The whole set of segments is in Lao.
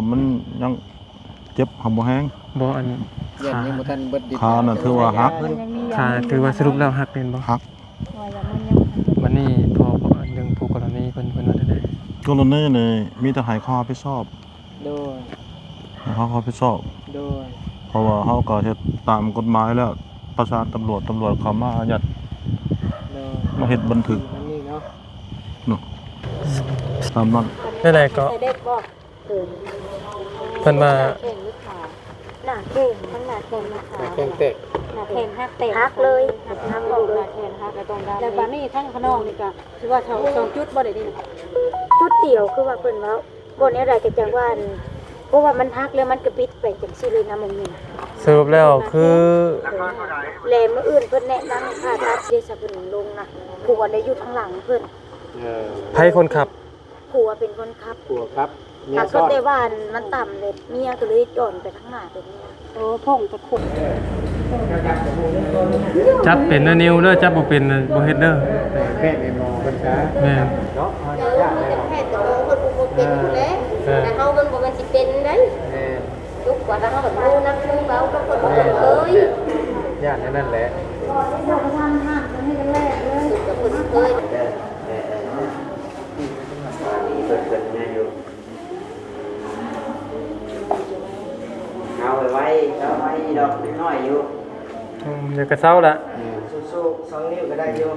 ມັນຍັງເຈັບ ຫາກບໍ່ແຮງ. ບໍ່ ອັນ ຢ້ານຍັງບໍ່ທັນເບິດດິນ ຂານັ້ນຖືວ່າຫັກ. ຂາຖືວ່າສະຫຼຸບແລ້ວຫັກແມ່ນບໍ່? ຫັກ. ບັດນີ້ພໍ ພໍເລື່ອງຜູ້ກໍລະນີເພິ່ນ ເພິ່ນວ່າແນວໃດ? ກໍລະນີນີ້ມີແຕ່ໃຫ້ເຂົາຮັບຜິດຊອບ. ໂດຍ ໃຫ້ເຂົາຮັບຜິດຊອບ. ໂດຍ ເພາະວ່າເຮົາກໍເຮັດຕາມກົດໝາຍແລ້ວ ປະສານຕຳຫຼວດ ຕຳຫຼວດເຂົ້າມາອາຍັດ. ໂດຍ ມາເຮັດບັນທຶກ ອັນນີ້ເນາະ ເນາະ ຕາມນັ້ນ. ແນວໃດກໍ ເພິ່ນວ່າ ໜ້າແຂ້ງ ທັງໜ້າແຂ້ງ ໜ້າແຂ້ງແຕກ ໜ້າແຂ້ງຫັກແຕກ ຫັກເລີຍ ຫັກອອກເລີຍ ໜ້າແຂ້ງຫັກ ແລ້ວບາດນີ້ທາງຂະນ້ອງນີ້ກະ ຄືວ່າສອງ ສອງຈຸດບໍ່ໄດ້ນີ້? ຈຸດດຽວ ຄືວ່າເພິ່ນເວົ້າ ບໍ່ແນວໃດກໍຈັ່ງວ່າ ອັນ ເພາະວ່າມັນຫັກແລ້ວມັນກະບິດໄປຈັ່ງຊີ້ເລີຍນະ ໝ່ອງນີ້. ສະຫຼຸບແລ້ວຄື ແລມື້ອື່ນເພິ່ນແນະນຳຜ່າຕັດເດ້ ສະເພິ່ນລົງນະ ຜົວໄດ້ຢູ່ທາງຫຼັງເພິ່ນ. ເອີ ໃຜຄົນຂັບ? ຜົວເປັນຄົນຂັບ. ຜົວຂັບ ເມຍຊ້ອນ. ແຕ່ວ່າມັນຕຳເລີຍ ເມຍກໍເລີຍຈອນໄປທາງໜ້າເປັນນີ້ນະ. ໂອ້ ພົງຕະຄຸດ ຈັບເປັນເດີນິວເດີ ຈັບບໍ່ເປັນບໍ່ເຮັດເດີ. ແພດແມ່ນໝໍເພິ່ນກະ ແມ່ນເນາະ ເຮົາຍາກແລ້ວ ແພດແມ່ນໝໍເພິ່ນຜູ້ບໍ່ເປັນພຸ້ນແຫຼະ. ເອີ ແຕ່ເຮົາມັນບໍ່ແມ່ນຊິເປັນໄດ໋. ແມ່ນ ທຸກກວ່າ ແລ້ວເຮົາກໍຮູ້ນັກຮູ້ເບົາ ເຮົາກໍບໍ່ເຄີຍ ຢ້ານແນວນັ້ນແຫຼະ ເພິ່ນກໍບໍ່ເຄີຍ. ເອີ ເອີ ເອີ ເອີ ມີເພິ່ນເພິ່ນແນ່ຢູ່ ເອົາໄວໆ ເອົາໄວໆ ດອກນ້ອຍຢູ່. ອືມ ດຽວກໍເຊົາລະ. ອືມ ສູ້ໆ ສອງນິ້ວກໍໄດ້ຢູ່.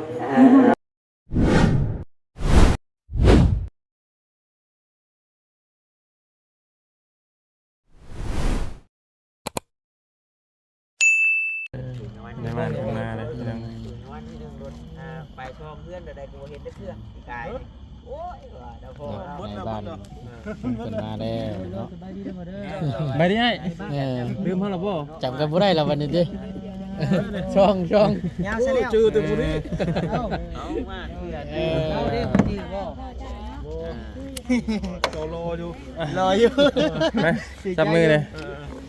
ໄດ້ມານີ້ມາແລ້ວພີ່ນ້ອງ. ນອນຢູ່ເທິງລົດ ອ່າ ໄປຊ່ອງເຮືອນໃດໆກໍບໍ່ເຫັນຈັກເທື່ອ ປີກາຍນີ້. ໂອ້ຍ ວ່າແຕ່ພໍ່ເນາະ ແມ່ບ້ານເພິ່ນມາແລ້ວເນາະ. ສະບາຍດີເດີ ສະບາຍດີອ້າຍ. ເອີ ລືມເຮົາແລ້ວບໍ່? ຈຳກັນບໍ່ໄດ້ແລ້ວບັດນີ້ຕິ. ຊ່ອງ ຊ່ອງ ຍາວຊະແລ້ວ ຈື່ແຕ່ຜູ້ນີ້. ເອົາ ເອົາມາເພື່ອນ ເອີ ເອົາເດ້ ບໍ່ຈື່ບໍ່? ໂຕລໍຢູ່ ລໍຢູ່. ໄປ ຈັບມືແດ່.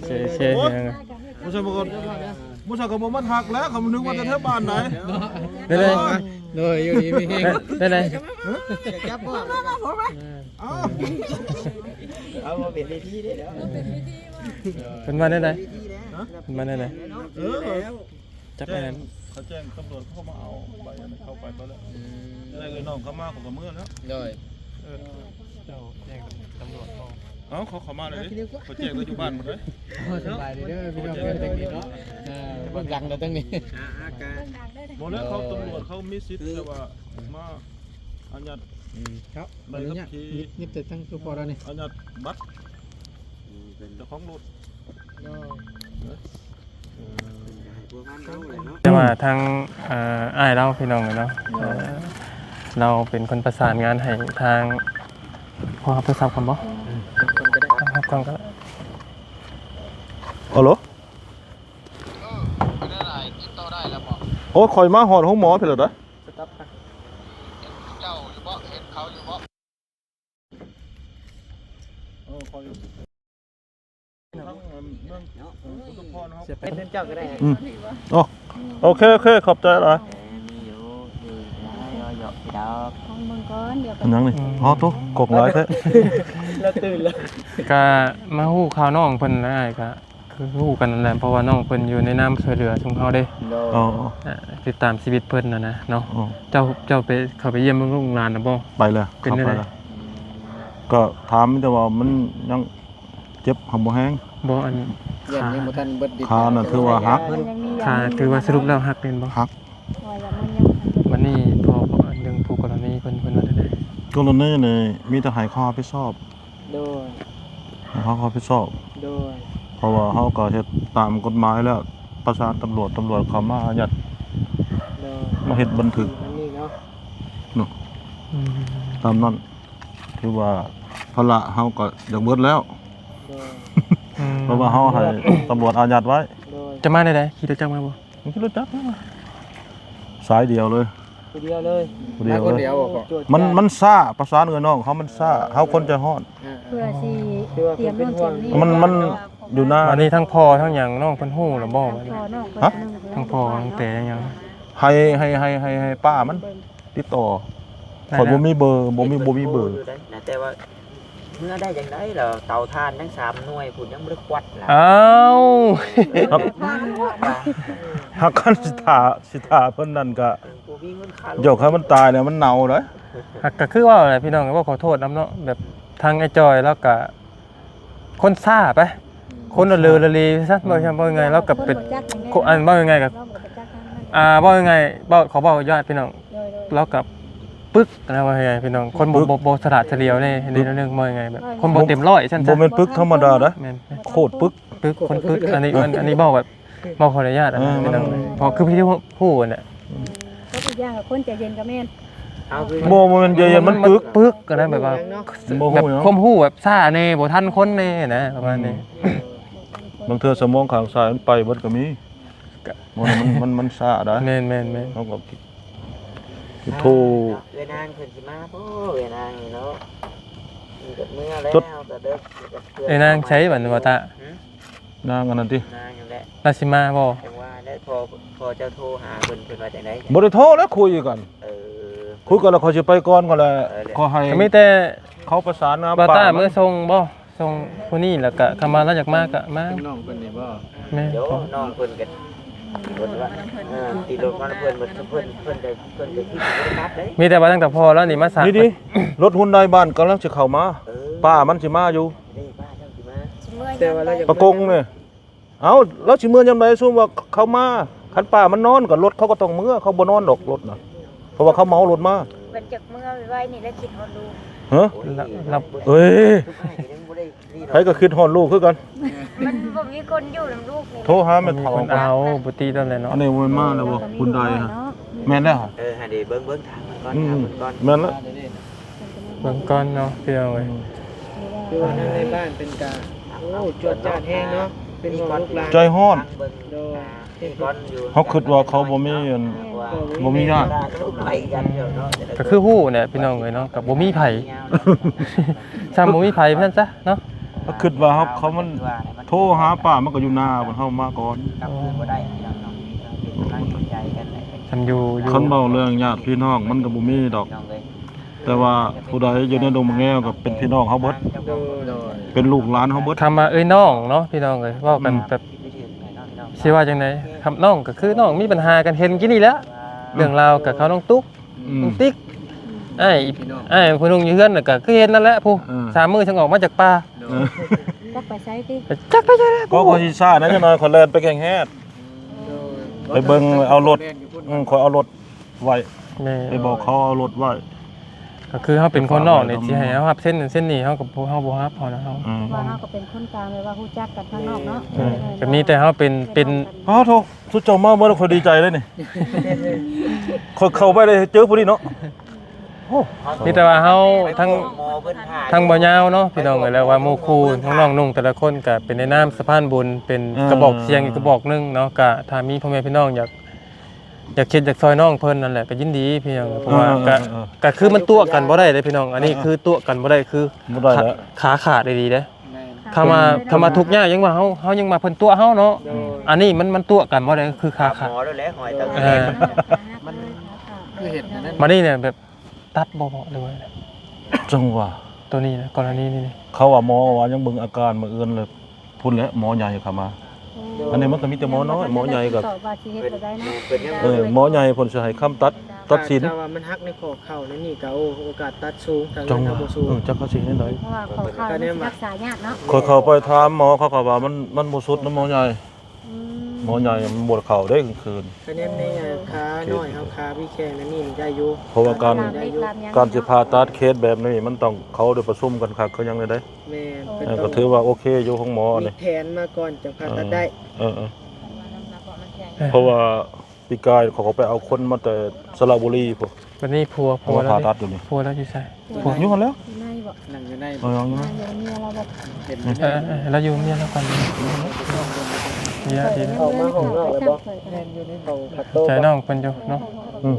ເອີ ເຊ ເຊ ບໍ່ໃຊ່ບໍ່ກ່ອນ ບໍ່ໃຊ່ກໍບໍ່ມາທັກແລ້ວ ເຂົານຶກວ່າແຕ່ແຖວບ້ານໃດ. ໄດ້ ໄດ້ ໂດຍ ຢູ່ດີມີແຮງ ໄດ້ ໄດ້. ຈັບບໍ່? ເອົາ ເອົາເປັນເວທີເດ້. ເພິ່ນວ່າແນວໃດ? ເພິ່ນວ່າແນວໃດ? ເອີ ຈັກອັນນັ້ນ ເຂົາແຈ້ງຕຳຫຼວດເຂົາມາເອົາໃບອັນນັ້ນເຂົ້າໄປເບິດແລ້ວ. ອືມ ໄດ້ເອື້ອຍນ້ອງເຂົາມາ ເຂົາກໍເມືອແລ້ວ. ໂດຍ ເອີ ເຈົ້າແຈ້ງຕຳຫຼວດບໍ່? ເອົ້າ ເຂົາເຂົ້າມາແລ້ວເດ້ ເຂົາແຈ້ງແຕ່ຢູ່ບ້ານໝົດເດ້. ໂອ້ ສະບາຍດີເດີພີ່ນ້ອງເອີຍ ທາງນີ້ເນາະ. ເອີ ເບື້ອງຫຼັງເດີທາງນີ້. ອ່າ ອ່າ ກະ ບໍ່ແລ້ວ ເຂົາຕຳຫຼວດເຂົາມີສິດແຕ່ວ່າມາອາຍັດ. ອືມ ເຈົ້າ ໃບຂັບຂີ່ ອະນຸຍາດ ຍິບ ຍິບແຕ່ທາງຊຸພໍລະນີ້ ອາຍັດບັດ ອືມ ເປັນເຈົ້າຂອງລົດ. ໂດຍ ເອີ ແຕ່ວ່າທາງ ເອີ ອ້າຍລາວພີ່ນ້ອງເອີຍເນາະ ເອີ ລາວເປັນຄົນປະສານງານໃຫ້ທາງ ຂໍຮັບໂທລະສັບກ່ອນບໍ່? ອືມ ຮັບກ່ອນກໍໄດ້. ອາໂຫຼ ໂອ້ ຂ້ອຍມາຮອດໂຮງໝໍພີ້ແລ້ວເດ້. ສະຕັບ ເຫັນເຈົ້າຢູ່ບໍ່? ເຫັນເຂົາຢູ່ບໍ່? ເອີ ຂ້ອຍຢູ່ທາງເມືອງ ເອີ ອຸທຸມພອນເຮົາ ເປັນເຮືອນເຈົ້າກໍໄດ້. ອືມ ໂອ ໂອເຄ ໂອເຄ ຂອບໃຈຫຼາຍ. ເອີ ມີຢູ່ ຢູ່ໄດ້ ເຍາະໆ ດອກ ລອງເບິ່ງກ່ອນ ດຽວ ອັນຫຍັງນີ້? ອໍ ໂຕ ກົກຫຼາຍແທ້ ລະຕື່ນລະ. ກະມາຮູ້ຂ່າວນ້ອງເພິ່ນແຫຼະ ກະ ຄືຮູ້ກັນນັ້ນແຫຼະ ເພາະວ່ານ້ອງເພິ່ນຢູ່ໃນນາມຊ່ວຍເຫຼືອຊຸມເຮົາເດ້. ໂດຍ ອໍ ຕິດຕາມຊີວິດເພິ່ນຫັ້ນນະເນາະ. ອໍ ເຈົ້າ ເຈົ້າໄປ ເຂົ້າໄປຢ້ຽມເບິ່ງລູກຫຼານແລ້ວບໍ່? ໄປແລ້ວ ເຂົ້າໄປແລ້ວ. ກໍຖາມມີແຕ່ວ່າມັນຍັງເຈັບ ຫາກບໍ່ແຮງ. ບໍ່ ອັນ ຂາ ຂານັ້ນຖືວ່າຫັກ. ຂາຖືວ່າສະຫຼຸບແລ້ວຫັກແມ່ນບໍ່? ຫັກ. ບັດນີ້ພໍ ພໍເລື່ອງຜູ້ກໍລະນີເພິ່ນ ເພິ່ນວ່າແນວໃດ? ກໍລະນີນີ້ມີແຕ່ໃຫ້ເຂົາຮັບຜິດຊອບ. ໂດຍ ໃຫ້ເຂົາຮັບຜິດຊອບ. ໂດຍ ເພາະວ່າເຮົາກໍເຮັດຕາມກົດໝາຍແລ້ວ ປະສານຕຳຫຼວດ ຕຳຫຼວດເຂົ້າມາອາຍັດ. ໂດຍ ມາເຮັດບັນທຶກ ອັນນີ້ເນາະ ເນາະ. ອືມ ຕາມນັ້ນ ຖືວ່າພາລະເຮົາກໍຢາກເບິດແລ້ວ. ໂດຍ ອືມ ເພາະວ່າເຮົາໃຫ້ຕຳຫຼວດອາຍັດໄວ້. ໂດຍ ຈະມາແນວໃດ? ຂີ່ລົດຈັກມາບໍ່? ມັນຄືລົດຈັກ ສາຍດຽວເລີຍ ຜູ້ດຽວເລີຍ ຜູ້ດຽວເລີຍ. ມາຄົນດຽວບໍ່? ມັນ ມັນຊ້າ ປະສານເອື້ອຍນ້ອງເຮົາມັນຊ້າ ເອີ ເຮົາຄົນໃຈຮ້ອນ. ເອີ ເພື່ອຊິຕຽມໂນ່ນຕຽມນີ້ ມັນ ມັນຢູ່ນາ. ອັນນີ້ທັງພໍ່ທັງຫຍັງນ້ອງເພິ່ນຮູ້ແລ້ວບໍ່? ທັງພໍ່ນ້ອງເເພິ່ນ ຮະ? ທັງພໍ່ທັງແຕ່ຫຍັງ ໃຫ້ ໃຫ້ ໃຫ້ ໃຫ້ ໃຫ້ປ້າມັນຕິດຕໍ່. ຂ້ອຍບໍ່ມີເບີ ບໍ່ມີ ບໍ່ມີເບີ. ແຕ່ວ່າ ເມື່ອໄດ້ຈັ່ງໃດລະ ເຕົາຖ່ານຍັງສາມໜ່ວຍພຸ້ນ ຍັງບໍ່ໄດ້ຄວັດລະ. ອ້າວ ຫາກຄັນຊິຖ້າ ຊິຖ້າເພິ່ນນັ້ນກະ ເອີ ບໍ່ມີເງິນຄ່າລົດ ຢາກໃຫ້ມັນຕາຍແລ້ວ ມັນເນົ່າເດ້. ຫາກກະຄືເວົ້າແຫຼະພີ່ນ້ອງ ເວົ້າຂໍໂທດນຳເນາະ ແບບທາງອ້າຍຈ່ອຍລາວກະ ຄົນຊ້າໄປ ອືມ ຄົນລະເລີລະເລຊັ້ນ ອືມ ເວົ້າຈັ່ງ ເວົ້າງ່າຍໆ ລາວກໍເປັນ ຄົນບໍ່ຈັກຫຍັງແນ່ ຄົນ ອັນ ເວົ້າງ່າຍໆກໍ ເວົ້າບໍ່ຈັກທາງນັ້ນ ອ່າ ເວົ້າງ່າຍໆ ເວົ້າ ເຂົາເວົ້າຍາດພີ່ນ້ອງ ໂດຍໆ ລາວກໍປຶກນະ ວ່າງ່າຍໆ ພີ່ນ້ອງ ຄົນບໍ່ ປຶກ ບໍ່ ບໍ່ສະຫຼາດສະຫຼຽວແນ່ ອືມ ໃນເລື່ອງ ເວົ້າງ່າຍໆ ແບບ ເວົ້າ ຄົນບໍ່ເຕັມຮ້ອຍຊັ້ນຊະ ບໍ່ແມ່ນປຶກທຳມະດານະ ແມ່ນ ໂຄດປຶກ ປຶກ ຄົນປຶກ ອັນນີ້ ອັນ ອັນນີ້ເວົ້າແບບ ເວົ້າຂໍອະນຸຍາດ ເອີ ອັນນັ້ນ ພີ່ນ້ອງ ເອີ ເພາະຄືທີ່ຮູ້ ຮູ້ຫັ້ນແຫຼະ ອືມ ກໍອີກຢ່າງກໍຄົນໃຈເຢັນກໍແມ່ນ ບໍ່ ບໍ່ແມ່ນໃຈເຢັນ ມັນປຶກ ປຶກກໍໄດ້ ແບບວ່າ ບໍ່ຮູ້ຫຍັງ ແບບຄວາມຮູ້ແບບຊ້າແນ່ ບໍ່ທັນຄົນແນ່ນະ ປະມານນີ້ ອືມ ບາງເທື່ອສະໝອງຂ້າງຊ້າຍມັນໄປເບິດກໍມີ ກະ ບໍ່ ມັນ ມັນ ມັນຊ້າໄດ໋ ແມ່ນໆໆ ເຮົາກໍຄິດ ໂທ ເອື້ອຍນາງເພິ່ນຊິມາບໍ່ ເອື້ອຍນາງນີ້ເນາະ ມັນກໍເມື່ອແລ້ວ ກໍເດີກ ເອື້ອຍນາງໃສບັດນີ້ ບໍ່ຕາ ນາງອັນນັ້ນຕິ ນາງນັ້ນແຫຼະ ລາວຊິມາບໍ່ ຈັ່ງວ່າແຫຼະ ພໍ ພໍເຈົ້າໂທຫາເພິ່ນ ເພິ່ນວ່າຈັ່ງໃດ ບໍ່ໄດ້ໂທແລ້ວ ຄຸຍກັນ ເອີ ຄຸຍກັນແລ້ວ ຂ້ອຍຊິໄປກ່ອນ ຂ້ອຍລະ ເອີ ຂໍໃຫ້ ກໍມີແຕ່ ເຂົາປະສານງານ ບ່າວຕ້າ ປາ ມື້ສົ່ງບໍ່ ສົ່ງຜູ້ນີ້ ແລ້ວກະຄັນວ່າລາວຢາກມາກະມາ ເປັນນ້ອງເພິ່ນນີ້ບໍ່ ແມ່ນ ໂອ້ ນ້ອງເພິ່ນກະ ເພິ່ນວ່າ ເອີ ຂີ່ລົດມາເພິ່ນ ເພິ່ນ ເພິ່ນ ເພິ່ນກະ ເພິ່ນກະຄິດບໍ່ໄດ້ກັບເດ້ ມີແຕ່ວ່າຕັ້ງແຕ່ພໍ່ລາວນີ້ມາສາ ນີ້ດິ ລົດຮຸນໄດບ້ານກຳລັງຊິເຂົ້າມາ ເອີ ປ້າມັນຊິມາຢູ່ ນີ້ປ້າເຈົ້າຊິມາ ແຕ່ວ່າລາວຢາກ ປາກົງນີ້ ເອົ້າ ລາວຊິເມືອຍາມໃດ? ສົມມຸດວ່າເຂົາມາ ຄັນປ້າມັນນອນກໍລົດເຂົາກໍຕ້ອງເມືອ ເຂົາບໍ່ນອນດອກລົດນະ ເພາະວ່າເຂົາເໝົາລົດມາ ມັນຈັກເມືອໄວໆນີ້ແຫຼະ ຄິດຮອດລູກ ຮະ? ເອີຍ ໃຜກໍຄິດຮອດລູກຄືກັນ ມັນບໍ່ມີຄົນຢູ່ນຳລູກນີ້ ໂທຫາແມ່ເຖົ້າ ບໍ່ມີຄົນເອົາ ບໍ່ຕິດແລ້ວແຫຼະເນາະ ອັນນີ້ບໍ່ແມ່ນມາແລ້ວບໍ່? ບຸນໄດຮະ ແມ່ນແລ້ວ ເອີ ໃຫ້ໄດ້ເບິ່ງ ເບິ່ງທາງມັນກ່ອນ ອືມ ເບິ່ງກ່ອນ ແມ່ນລະ ເບິ່ງກ່ອນເນາະ ພີ່ນ້ອງເອີຍ ອືມ ຄືວ່າທາງໃນບ້ານເພິ່ນກະ ໂອ້ ຈວດຈາດແຮງເນາະ ເປັນຫ່ວງລູກຫຼານ ໃຈຮ້ອນ ໂດຍ ເຮົາຄິດວ່າເຂົາບໍ່ມີອັນ ບໍ່ມີຍາດ ກໍຄືຮູ້ແຫຼະພີ່ນ້ອງເອີຍເນາະ ກໍບໍ່ມີໃຜ ຊ້ຳບໍ່ມີໃຜຊັ້ນຊະເນາະ ເຮົາຄິດວ່າເຮົາ ເຂົາມັນໂທຫາປ້າ ມັນກໍຢູ່ນາພຸ້ນ ເຮົາມາກ່ອນ ອໍ ຄັນຢູ່ ຢູ່ ຄັນເວົ້າເລື່ອງຍາດພີ່ນ້ອງ ມັນກໍບໍ່ມີດອກ ແຕ່ວ່າຜູ້ໃດຢູ່ໃນດົງມະແງວກໍເປັນພີ່ນ້ອງເຮົາເບິດ ໂດຍ ເປັນລູກຫຼານເຮົາເບິດ ຄຳວ່າເອີຍນ້ອງເນາະ ພີ່ນ້ອງເອີຍ ເວົ້າກັນ ອືມ ແບບ ຊິວ່າຈັ່ງໃດ ຄຳນ້ອງກໍຄືນ້ອງ ມີບັນຫາກັນ ເຫັນກີ້ນີ້ແຫຼະ ອືມ ເລື່ອງລາວກັບເຂົານ້ອງຕຸກ ອືມ ນ້ອງຕິກ ອ້າຍ ພີ່ນ້ອງ ອ້າຍຜູ້ໜຶ່ງຢູ່ເຮືອນ ແລ້ວກໍຄືເຫັນນັ້ນແຫຼະ ຜູ້ ເອີ ສາມມື້ຈັ່ງອອກມາຈາກປ່າ ໂດຍ ຈັກໄປໃສຕິ ຈັກໄປໃສແຫຼະ ກໍຂ້ອຍຊິຊ້າແດ່ ຈັກໜ້ອຍຂ້ອຍແລ່ນໄປແກ້ງແຮດ ໂດຍ ໄປເບິ່ງເອົາລົດ ອືມ ຂ້ອຍເອົາລົດ ໄວ້ ແມ່ນ ໄປບອກເຂົາເອົາລົດໄວ້ ກໍຄືເຮົາເປັນຄົນນອກນີ້ ຊິໃຫ້ເຮົາຮັບເຊັນນັ້ນເຊັນນີ້ ເຮົາກໍບໍ່ ເຮົາບໍ່ຮັບເຮົານະ ເຮົາ ອືມ ວ່າເຮົາກໍເປັນຄົນກາງ ແບບວ່າຮູ້ຈັກກັນທາງນອກເນາະ ເອີ ເອີ ກໍມີແຕ່ເຮົາເປັນ ເປັນ ອ້າວໂທ້ ຊຸມເຈົ້າມາເມື່ອໃດ ຂ້ອຍດີໃຈເລີຍນີ້ ຂ້ອຍເຂົ້າໄປໄດ້ເຈີຜູ້ນີ້ເນາະ ໂອ້ ມີແຕ່ວ່າເຮົາທັງ ທັງບໍ່ຍາວເນາະ ພີ່ນ້ອງເອີຍ ແລ້ວວ່າໝູ່ຄູ່ນ້ອງໆນຸ່ງແຕ່ລະຄົນ ກໍເປັນໃນນາມສະພານບຸນ ເປັນ ເອີ ກະບອກສຽງອີກກະບອກໜຶ່ງເນາະ ກໍຖ້າມີພໍ່ແມ່ພີ່ນ້ອງຢາກ ຢາກເຮັດຢາກຊ່ອຍນ້ອງເພິ່ນນັ້ນແຫຼະ ກໍຍິນດີພີ່ນ້ອງ ເພາະວ່າ ເອີ ກໍ ເອີ ກໍຄືມັນຕົວະກັນບໍ່ໄດ້ເດ້ພີ່ນ້ອງ ອັນນີ້ ເອີ ຄືຕົວະກັນບໍ່ໄດ້ ຄື ບໍ່ໄດ້ແລ້ວ ຂາຂາດອີ່ຫຼີເດ້ ແມ່ນ ຄຳວ່າ ເປັນ ຄຳວ່າທຸກຍາກຍັງວ່າເຮົາ ເຮົາຍັງວ່າເພິ່ນຕົວະເຮົາເນາະ ໂດຍ ອັນນີ້ມັນ ມັນຕົວະກັນບໍ່ໄດ້ ຄືຂາຂາດ ເອີ ມັນຄືເຮັດແນວນັ້ນ ບາດນີ້ນີ້ແບບ ຕັດບໍ່ເໝາະ ຫຼືວ່າ ຈັ່ງວ່າ ໂຕນີ້ນະ ກໍລະນີນີ້ ເຂົາວ່າໝໍວ່າຍັງເບິ່ງອາການມື້ອື່ນເລີຍ ພຸ້ນແຫຼະ ໝໍໃຫຍ່ເຂົ້າມາ ໂດຍ ອັນນີ້ມັນກໍມີແຕ່ໝໍນ້ອຍ ແລ້ວເພິ່ນ ໝໍໃຫຍ່ກໍ ກໍວ່າຊິເຮັດແນວໃດເນາະ ເອີ ໝໍໃຫຍ່ເພິ່ນຊິໃຫ້ຄຳຕັດ ຕັດສິນ ຖ້າວ່າມັນຫັກໃນຂໍ້ເຂົ່າໃນນີ້ກໍ ໂອ້ ໂອກາດຕັດສູງ ທາງເຮືອນເຮົາບໍ່ສູງ ເອີ ຈັກເຂົາຊິເຮັດແນວໃດ ເພາະວ່າຂໍ້ເຂົ່າມັນຊິຮັກສາຍາກເນາະ ຂ້ອຍເຂົ້າໄປຖາມໝໍ ເຂົາກໍວ່າມັນ ມັນບໍ່ສຸດນະໝໍໃຫຍ່ ອືມ ໝໍໃຫຍ່ມັນບໍ່ເຂົ້າເດ້ກາງຄືນ ຄະແນນໃນຂານ້ອຍເຮົາ ຂາມີແຂ້ງອັນນີ້ໄດ້ຢູ່ ເພາະວ່າການ ການຊິຜ່າຕັດເຄສແບບນີ້ ມັນຕ້ອງເຂົາໄດ້ປະຊຸມກັນຄັກຄືຫຍັງແນວໃດ ແມ່ນ ເອີ ກໍຖືວ່າໂອເຄຢູ່ ໂຮງໝໍນີ້ມີແຜນມາກ່ອນຈັ່ງຜ່າຕັດໄດ້ ເອີ ເອີ ເອີ ເພາະວ່າປີກາຍເຂົາກໍໄປເອົາຄົນມາແຕ່ສະລະບູລີພຸ້ນ ບັດນີ້ຜົວ ຜົວລາວ ເອົາມາຜ່າຕັດຢູ່ນີ້ ຜົວລາວຢູ່ໃສ? ຢູ່ຫັ້ນແຫຼ້ວ ຢູ່ໃນບໍ່? ນັ່ງຢູ່ໃນ ເອີ ຢູ່ໃນ ຢູ່ເມຍລາວບໍ່? ເຫັນຢູ່ໃນ ເອີ ເອີ ລາວຢູ່ເມຍລາວກ່ອນ ເມຍດີແລ້ວ ເຂົ້າມາຫ້ອງນອກແລ້ວບໍ່? ແມ່ນຢູ່ໃນຫ້ອງ ໃຈນ້ອງເພິ່ນຢູ່ເນາະ ອືມ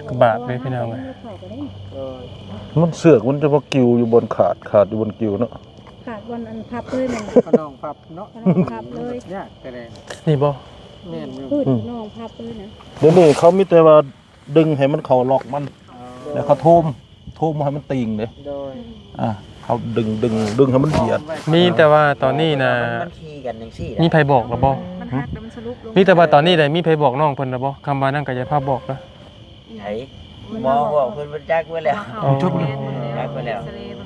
ກະບາບເດ້ພີ່ນ້ອງເອີຍ ໂດຍ ມັນເຊືອກມັນຈະມາກິວຢູ່ບ່ອນຂາດ ຂາດຢູ່ບ່ອນກິວເນາະ ຂາດບ່ອນອັນພັບເລີຍແມ່ນບໍ່? ຂະໜອງພັບເນາະ ຂະໜອງພັບເລີຍ ຍາກແຕ່ແລະ ນີ້ບໍ່? ແມ່ນຢູ່ ຂະໜອງພັບເລີຍນະ ດຽວນີ້ເຂົາມີແຕ່ວ່າ ດຶງໃຫ້ມັນເຂົ້າລັອກມັນ ອໍ ແລ້ວເຂົາໂທມ ໂທມບໍ່ໃຫ້ມັນຕີງເດ້ ໂດຍ ອ່າ ເຮົາດຶງ ດຶງ ດຶງໃຫ້ມັນຢຽດ. ມີແຕ່ວ່າຕອນນີ້ນະ ມັນຂີ່ກັນຈັ່ງຊີ້ແຫຼະ. ມີໃຜບອກແລ້ວບໍ່? ມັນຫັກແລ້ວມັນສະຫຼຸບລົງ. ມີແຕ່ວ່າຕອນນີ້ໄດ້ມີໃຜບອກນ້ອງເພິ່ນແລ້ວບໍ່? ຄຳວ່ານັ້ນກໍຢ່າພາບອກເດີ. ໃຜ? ໝໍບອກເພິ່ນ ເພິ່ນຈັກເບິດແລ້ວ. ອໍ ຈັກເບິດແລ້ວ.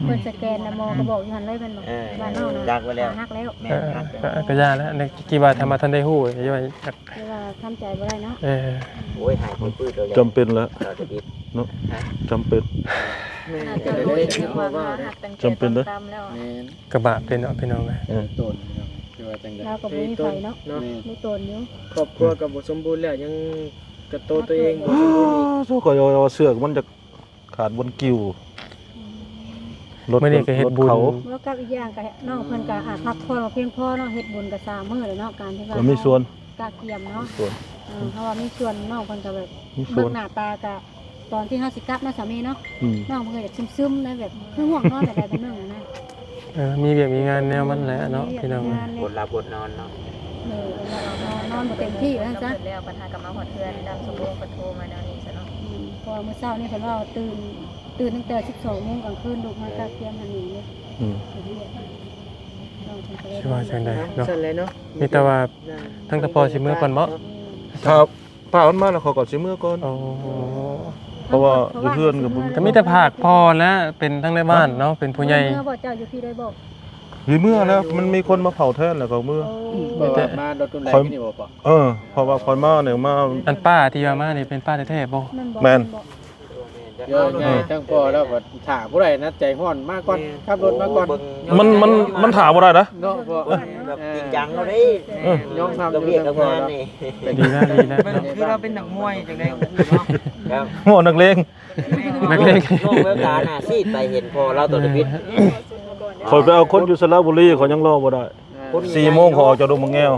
ເພິ່ນສະແກນແລ້ວໝໍກໍບອກຢູ່ຫັ້ນເລີຍແມ່ນບໍ່? ເອີ ບ້ານເຮົານະ ຈັກເບິດແລ້ວ. ຂາຫັກແລ້ວ. ແມ່ນ ເອີ ກໍ ກໍຢ່າແລ້ວ. ຄິດວ່າຖ້າມາທັນໄດ້ຮູ້ ຢ່າວ່າ ຄືວ່າທຳໃຈບໍ່ໄດ້ເນາະ. ເອີ ໂອ້ຍ ຫາຍປຶດໆ ໂດຍ ຈຳເປັນແລ້ວເນາະ. ຈຳເປັນ ແມ່ນ ອາດຈະຮູ້ເອງວ່າຮັກຕັ້ງແຕ່ຕອນຕ່ຳແລ້ວ. ແມ່ນ ກໍບາບເດ້ເນາະ ພີ່ນ້ອງເອີຍ. ເອີ ຕົນເນາະ ຄືວ່າຈັ່ງໃດ ລາວກໍບໍ່ມີໃຜເນາະ. ແມ່ນ ມີຕົນຢູ່ ຄອບຄົວກໍບໍ່ສົມບູນແລ້ວ ຍັງກະໂຕຕົວເອງບໍ່ສົມບູນອີກ. ໂອ້ ຂ້ອຍວ່າເຊືອກມັນຈະ ຂາດບ່ອນກີ້ວ. ອືມ ລົດ ມື້ນີ້ກໍເຮັດບຸນ ລົດເຂົາ ແລ້ວກັບອີກຢ່າງກໍນ້ອງເພິ່ນກໍອາດພັກຜ່ອນບໍ່ພຽງພໍເນາະ. ເຮັດບຸນກໍສາມມື້ແລ້ວເນາະ. ການທີ່ວ່າກໍມີສ່ວນ ກະກຽມເນາະ ມີສ່ວນ. ເອີ ເພາະວ່າມີສ່ວນ ນ້ອງເພິ່ນກໍແບບ ມີສ່ວນ ເບິ່ງໜ້າຕາກໍ ຕອນທີ່ເຮົາຊິກັບເນາະ ສາມີເນາະ. ອືມ ນ້ອງເພິ່ນກໍຈະຊຶມໆ ແນວແບບຄືງ່ວງນອນແບບໃດແບບໜຶ່ງນະ. ເອີ ມີວຽກມີງານແນວມັນແຫຼະເນາະ ມີວຽກ ພີ່ນ້ອງ ມີງານແຫຼະ ອົດຫຼັບອົດນອນເນາະ. ເອີ ນອນບໍ່ເຕັມທີ່ວ່າຊັ້ນຊະ. ແລ້ວບັດຫາກໍມາຮອດເຮືອນ ດຳສະໂພງກໍໂທມາແນວນີ້ຊະເນາະ. ອືມ ເພາະວ່າມື້ເຊົ້ານີ້ເພິ່ນເວົ້າຕື່ນ ຕື່ນຕັ້ງແຕ່ສິບສອງໂມງກາງຄືນ ລຸກມາກະກຽມຫັ້ນນີ້ເລີຍ. ອືມ ຊິວ່າຈັ່ງໃດເນາະ ຊັ້ນແຫຼະເນາະ. ມີແຕ່ວ່າ ທາງຕາພໍ່ຊິເມືອກ່ອນບໍ? ຖ້າປ້າເພິ່ນມາແລ້ວ ຂ້ອຍກໍຊິເມືອກ່ອນ. ໂອ້ ເພາະວ່າຢູ່ເຮືອນກໍບໍ່ມີ ກໍມີແຕ່ພາກພໍ່ແຫຼະ ເປັນທັງໃນບ້ານເນາະ ເປັນຜູ້ໃຫຍ່. ເມືອບໍ່ ເຈົ້າຢູ່ພີ້ໄດ້ບໍ່? ຊິເມືອແລ້ວ ມັນມີຄົນມາເຝົ້າແທນແລ້ວກໍເມືອ. ໂອ້ ແຕ່ວ່າມາລົດຮຸນແຮງນີ້ບໍ່? ເອີ ເພາະວ່າຂ້ອຍມານີ້ມາ ອັນປ້າທີ່ວ່າມານີ້ເປັນປ້າແທ້ໆບໍ່? ແມ່ນບໍ່? ແມ່ນ. ເອີ ໃຫຍ່ທັງພໍ່ແລ້ວກໍຖ້າຜູ້ໃດນະ ໃຈຮ້ອນມາກ່ອນ ແມ່ນ ຂັບລົດມາກ່ອນ. ໂອ້ ມັນ ມັນ ມັນຖ້າບໍ່ໄດ້ນະ ເນາະ. ເອີ ແບບຈິງຈັງເນາະເດ້. ເອີ ຍອມຮັບຢູ່ທັງພໍ່ແລ້ວ. ດີແລ້ວ ດີແລ້ວ ເບິ່ງຄືລາວເປັນນັກມວຍຈັ່ງໃດກໍຮູ້ເນາະ. ເວົ້ານັກເລງ ນັກເລງ ນ້ອງແວວຕາໜ້າຊີດໄປເຫັນພໍ່ລາວຕົວເລັກ. ຂ້ອຍໄປເອົາຄົນຢູ່ສະລະບູລີ ຂ້ອຍຍັງລໍບໍ່ໄດ້. ສີ່ໂມງຂ້ອຍອອກຈາກດົງໝາກແງວ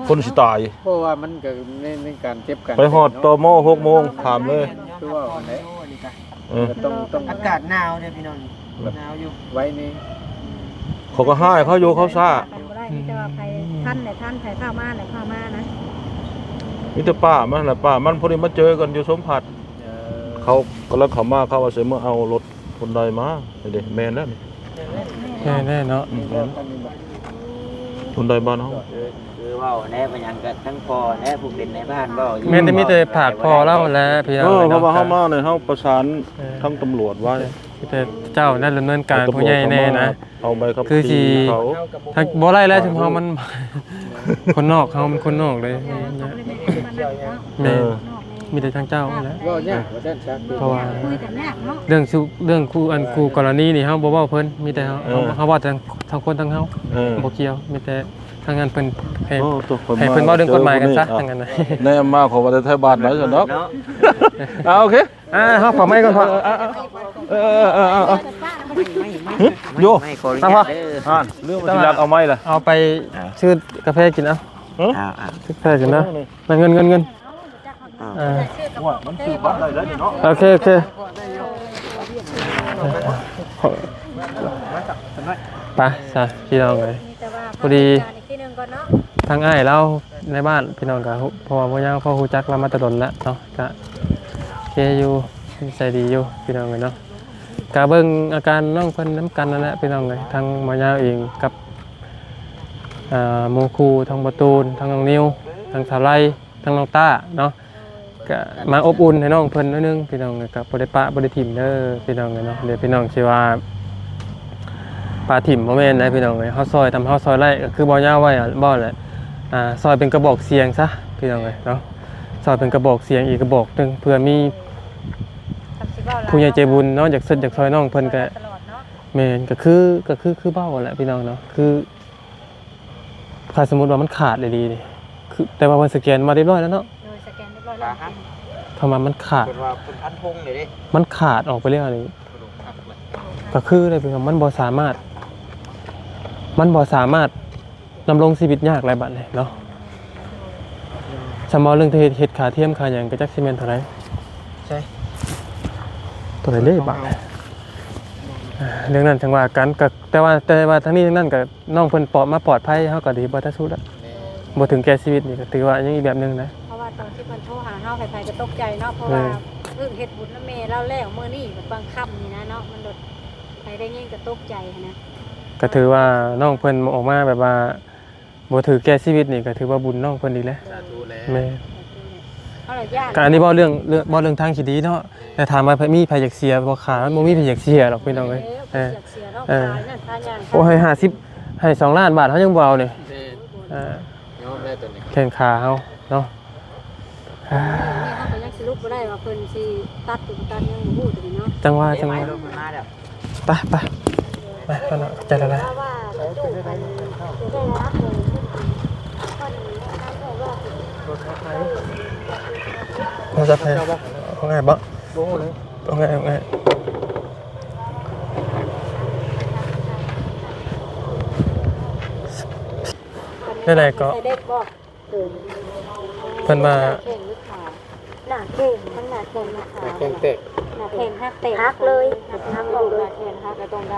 ຄົນຊິຕາຍ ເພາະວ່າມັນກໍໃນ ໃນການເກັບກັນ ໄປຮອດ ເນາະ ຕມ ຫົກໂມງ ຂ້າມເລີຍ ຄືວ່າຫັ້ນແຫຼະ. ເອີ ຕ້ອງ ຕ້ອງ ອາກາດໜາວເດ້ພີ່ນ້ອງ ໜາວຢູ່ ໄວນີ້. ເຂົາກໍຮ້າຍເຂົາຢູ່ ເຂົາຊ້າ ກັນບໍ່ໄດ້ ມີແຕ່ວ່າໃຜທັນແຫຼະທັນ ໃຜຟ້າວມາແຫຼະຟ້າວມານະ. ມີແຕ່ປ້າມັນແຫຼະ ປ້າມັນ ພໍດີມາເຈີກັນຢູ່ສົມພັດ. ເອີ ເຂົາກຳລັງເຂົ້າມາ ເຂົາວ່າຊິມາເອົາລົດ ຄົນໃດມາ ນີ້ເດ້ ແມ່ນແລ້ວນີ້ ແມ່ນແນ່ເນາະ. ອືມ ແມ່ນ ຄົນໃດບ້ານເຮົາ ຄື ຄືເວົ້າແດ່ ເປັນຫຍັງກໍທັງພໍ່ແດ່ ຜູ້ເປັນນາຍບ້ານເວົ້າຢູ່. ແມ່ນແຕ່ມີແຕ່ພາກພໍ່ລາວຫັ້ນແຫຼະພີ່ນ້ອງ. ເອີ ເນາະ ເພາະວ່າເຮົາມານີ້ ເຮົາປະສານ ເອີ ທາງຕຳຫຼວດໄວ້ ແຕ່ເຈົ້ານັ້ນດຳເນີນການຜູ້ໃຫຍ່ແນ່ນະ. ເອົາໃບຂັບຂີ່ເຂົາ ບໍ່ໄດ້ແລ້ວ ຊຸມເຮົາມັນ ຄົນນອກ ເຮົາມັນຄົນນອກເດ້. ແມ່ນ ເອີ ມີແຕ່ທາງເຈົ້າຫັ້ນແຫຼະ ເວົ້າຍາກວ່າຊັ້ນຊະ ເພາະວ່າ ເລື່ອງ ເລື່ອງຄູ່ ອັນຄູ່ກໍລະນີນີ້ ເຮົາບໍ່ເວົ້າເພິ່ນ ມີແຕ່ເຮົາ ເອີ ເຮົາ ເຮົາເວົ້າແຕ່ທາງຄົນທາງເຮົາ. ເອີ ບໍ່ກ່ຽວ ມີແຕ່ທາງນັ້ນເພິ່ນໃຫ້ ໂອ້ ໃຫ້ເພິ່ນເວົ້າເລື່ອງກົດໝາຍກັນຊະ ທາງນັ້ນນະ. ແນມມາ ເຂົາວ່າແຕ່ໄທບ້ານໄດຊັ້ນດອກ. ອ່າ ໂອເຄ ອ່າ ເຮົາຂໍໄມ້ກ່ອນພໍ່. ເອີ ເອີ ເອີ ເອີ ເອີ ໂຍ ໄມ້ ຂໍອະນຸຍາດເດີ ເລື່ອງວ່າຊິລັກເອົາໄມ້ລະ ເອົາໄປຊື້ກາແຟກິນ. ເອົາ ຊື້ກາແຟກິນນະ. ເງິນ ເງິນ ເງິນ. ອ່າ ໂອ້ຍ ມັນຊື້ບັດໄດ້ແລ້ວນີ້ເນາະ. ໂອເຄ ໂອເຄ ໄປຊະພີ່ນ້ອງເອີຍ. ພໍດີທາງອ້າຍລາວໃນບ້ານ ພີ່ນ້ອງກໍຮູ້ ເພາະວ່າບໍ່ຍາວພໍຮູ້ຈັກລາວມາແຕ່ດົນແລ້ວເນາະ ກະໂອເຄຢູ່ ນິໄສດີຢູ່ພີ່ນ້ອງເອີຍເນາະ. ກະເບິ່ງອາການນ້ອງເພິ່ນນຳກັນນັ້ນແຫຼະພີ່ນ້ອງເອີຍ ທັງໝໍຍາວເອງກັບ ອ່າ ໝູ່ຄູ່ ທັງບໍ່ຕູນ ທັງນ້ອງນິວ ທັງສາວໄລ ທັງນ້ອງຕ້າເນາະ ກະມາອົບອຸ່ນໃຫ້ນ້ອງເພິ່ນໜ້ອຍໜຶ່ງພີ່ນ້ອງເອີຍ. ກະບໍ່ໄດ້ປະບໍ່ໄດ້ຖິ້ມເດີພີ່ນ້ອງເອີຍເນາະ. ດຽວພີ່ນ້ອງຊິວ່າປະຖິ້ມ ບໍ່ແມ່ນໃດພີ່ນ້ອງເອີຍ. ເຮົາຊ່ອຍຕາມເຮົາຊ່ອຍໄດ້ ກໍຄືບໍ່ຍາວໄວ້ເວົ້າແຫຼະ ອ່າ ຊ່ອຍເປັນກະບອກສຽງຊະພີ່ນ້ອງເອີຍເນາະ. ຊ່ອຍເປັນກະບອກສຽງອີກກະບອກໜຶ່ງ ເພື່ອມີຜູ້ໃຫຍ່ໃຈບຸນເນາະ ຢາກເຊີດຢາກຊ່ອຍນ້ອງເພິ່ນກະ ແມ່ນ ກໍຄື ກໍຄື ຄືເວົ້າແຫຼະພີ່ນ້ອງເນາະ ຄື ຖ້າສົມມຸດວ່າມັນຂາດອີ່ຫຼີນີ້ ຄື ແຕ່ວ່າເພິ່ນສະແກນມາຮຽບຮ້ອຍແລ້ວເນາະ. ໂດຍ ສະແກນຮຽບຮ້ອຍແລ້ວ. ຖ້າວ່າມັນຂາດ ເພິ່ນວ່າເພິ່ນຟັນທົງເລີຍເດ້ ມັນຂາດອອກໄປແລ້ວນີ້ ກໍຄືໄດ້ ມັນບໍ່ສາມາດ ມັນບໍ່ສາມາດດຳລົງຊີວິດຍາກແລ້ວບັດນີ້ເນາະ. ສຳເວົ້າເລື່ອງເຮັດ ເຮັດຂາທຽມຂາຫຍັງກໍຈັກຊິແມ່ນເທົ່າໃດ ໃຊ່ ເທົ່າໃດເດ້ບັດນີ້. ເລື່ອງນັ້ນຈັ່ງວ່າກັນ ກໍ ແຕ່ວ່າ ແຕ່ວ່າທັງນີ້ທັງນັ້ນກໍ ນ້ອງເພິ່ນປອດ ມາປອດໄພ ເຮົາກໍດີກວ່າແຕ່ສຸດລະ. ແມ່ນ ບໍ່ເຖິງແກ່ຊີວິດນີ້ກໍຖືວ່າຍັງອີກແບບໜຶ່ງນະ. ເພາະວ່າຕອນທີ່ເພິ່ນໂທຫາເຮົາ ໃຜໆກໍຕົກໃຈເນາະ ເພາະວ່າ ແມ່ນ ເພິ່ງເຮັດບຸນນຳແມ່ລາວແລ້ວ ມື້ນີ້ບັດບາງຄ່ຳນີ້ນະເນາະ ມັນໂດດ ໃຜໄດ້ຍິນກໍຕົກໃຈຫັ້ນນະ ກໍຖືວ່ານ້ອງເພິ່ນອອກມາແບບວ່າບໍ່ຖືກແກ່ຊີວິດນີ້ ກໍຖືວ່າບຸນນ້ອງເພິ່ນອີກແຫຼະ. ສາທຸແຫຼະ. ແມ່ນ. ເຮົາລະຢ້ານ ກໍອັນນີ້ເວົ້າເລື່ອງ ເລື່ອງ ເວົ້າເລື່ອງທາງທີ່ດີເນາະ ແຕ່ຖາມວ່າມີໃຜຢາກເສຍບໍ່? ຂາຍມັນບໍ່ມີໃຜຢາກເສຍດອກ ພີ່ນ້ອງເອີຍ. ເອີ ຢາກເສຍເນາະ ເອີ ຂາຍນັ້ນຂາຍຫຍັງ ໂອ້ ໃຫ້ຫ້າສິບ ໃຫ້ສອງລ້ານບາດ ເຮົາຍັງບໍ່ເອົານີ້. ເອີ ຍອມແລ້ວຕົວນີ້ ແຂ້ງຂາເຮົາເນາະ. ເຮົາກໍຍັງສະຫຼຸບບໍ່ໄດ້ວ່າເພິ່ນຊິຕັດຫຼືບໍ່ຕັດ ຍັງບໍ່ຮູ້ຕົວນີ້ເນາະ. ຈັ່ງວ່າ ຈັ່ງວ່າ ໄປ ໄປ ໄປ ໄປເນາະ. ຂອບໃຈຫຼາຍໆ. ໂທລະສັບໃຜ? ຂອງອ້າຍບໍ່? ບໍ່ຮູ້ເລີຍ. ຂອງອ້າຍ ຂອງອ້າຍ. ແນວໃດກໍ ເພິ່ນວ່າ ໜ້າແຂ້ງ ທັງໜ້າແຂ້ງ ໜ້າຂາ ໜ້າແຂ້ງແຕກ ໜ້າແຂ້ງຫັກແຕກ ຫັກເລີຍ ຫັກອອກເລີຍ ໜ້າແຂ້ງຫັກ